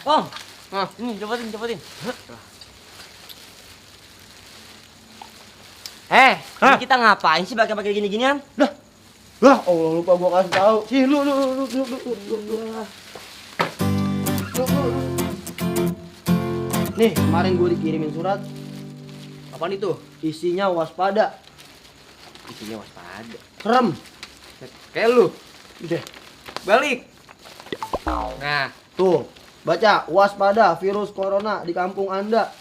Kong, ini cobain. Ini kita ngapain sih pakai gini-ginian? Lah, Allah lupa gua kasih tahu. Sih, lu. Nih, kemarin gua dikirimin surat. Apaan itu? Isinya waspada. Isinya waspada. Serem. Kayak lu. Udah. Balik. Nah, Tuh, baca waspada virus corona di kampung Anda.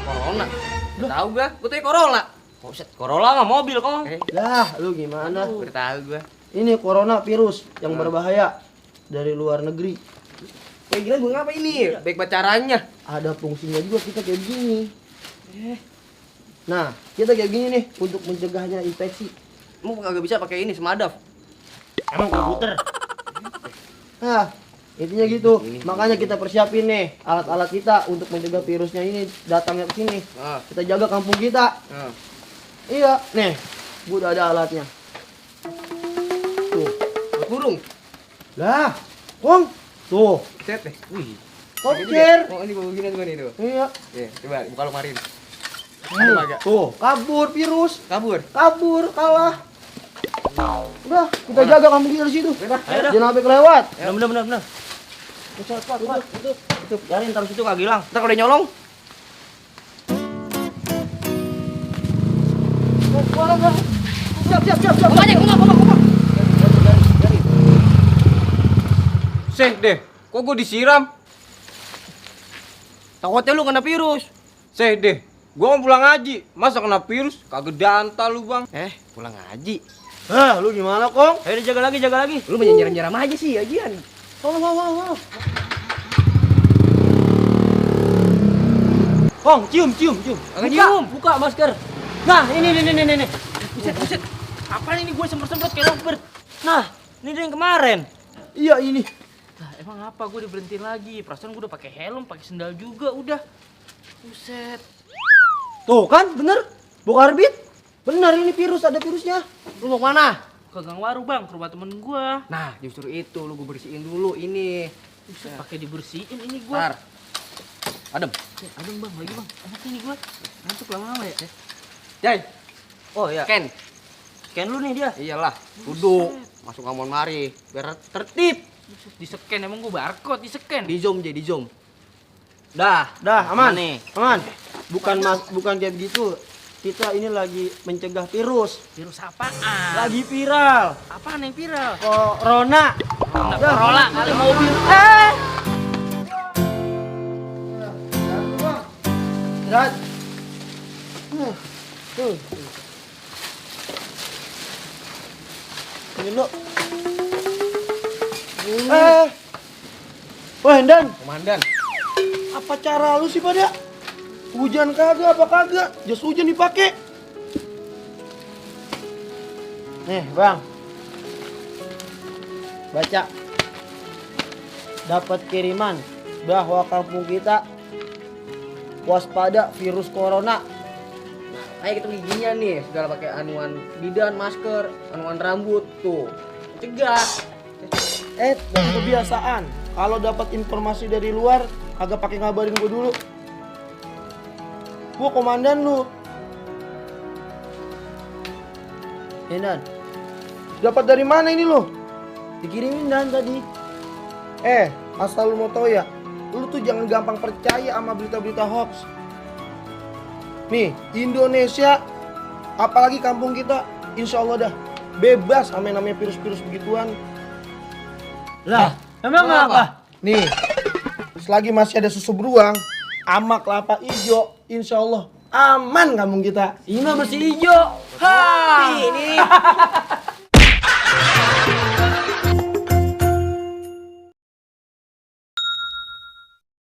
corona. Tahu gua tuh Corolla. Buset, Corolla mah mobil, Kong. Lah, lu gimana? Udah tahu gua. Ini corona virus yang berbahaya dari luar negeri. Kayak gila gua ngapa ini? Baik caranya. Ada fungsinya juga kita kayak begini. Nah, kita kayak gini nih untuk mencegahnya infeksi. Emang kagak bisa pakai ini semadaf. Emang komputer. Nah, intinya gitu. Makanya kita persiapin nih alat-alat kita untuk mencegah virusnya ini datangnya ke sini. Kita jaga kampung kita. Iya, nih. Gua udah ada alatnya. Tuh, Burung. lah. Kong. Tuh, Set deh. Wih. kokir. Oh, ini bawa gini tuh itu. Iya. Coba buka lemari. Tuh, kabur virus. Kabur. Kabur, kalah. Udah, kita jaga kampung kita di situ. Ayo dah. Jangan sampai kelewat. Bener. Cepat. Tutup, biarin taruh situ kagak hilang. Ntar kalau dia nyolong. Siap. Ngomong. Seh deh, kok gue disiram? Takutnya lu kena virus. Seh deh, gue mau pulang ngaji. Masa kena virus? Kagak dantal lu bang. Pulang ngaji. Lu gimana, Kong? Ayo jaga lagi. Lu menyeram-nyeram aja sih, ajian. Wow. Kong, cium. Kagak nyium. Buka masker. Nah, ini. Buset. Apaan ini gue semprot kayak lovebird. Nah, ini dia yang kemarin. Iya, ini. Nah, emang apa gue diberhentiin lagi? Perasaan gue udah pakai helm, pakai sendal juga udah. Buset. Tuh kan, bener. Bokarbit. Bener, ini virus, ada virusnya. Lu mau kemana? Ke Gang Waru, Bang, ke rumah temen gue. Nah, justru itu lu gue bersihin dulu ini. Buset, pakai dibersihin ini gue. Ntar. Adem. Adem, Bang, lagi, Bang. Enak ini gue. Ngantuk lama-lama ya. Jai. Oh iya. Scan lu nih dia. Iyalah, duduk. Masuk kamar mari. Biar tertib. Buset, di-scan emang gue barcode, di-scan. Di zoom. Dah, aman nih. Aman. Bukan kayak begitu. Kita ini lagi mencegah virus. Virus apaan? Lagi viral. Apaan yang viral? Corona. Corolla kali mobil. Berat. Ini lo. Wah, Hendan. Komandan. Apa cara lu sih pada? Hujan kagak apa kagak? Jas hujan dipakai. Nih, Bang. Baca. Dapat kiriman bahwa kampung kita waspada virus corona. Ayo kita giginya nih, segala pakai anuan bidan, masker, anuan rambut tuh. Cegah. Dan kebiasaan. Kalau dapat informasi dari luar, agak pakai ngabarin gue dulu. Gue komandan lu. Dan dapat dari mana ini lo? Dikirimin Dan tadi. Asal lu mau tahu ya, lu tuh jangan gampang percaya sama berita-berita hoax. Nih, Indonesia, apalagi kampung kita, insya Allah dah bebas sama yang namanya virus-virus begituan. Lah, Emang apa? nih, selagi masih ada susu beruang, sama kelapa hijau, insya Allah aman kampung kita. Ini mah bersih hijau. Ha! Ini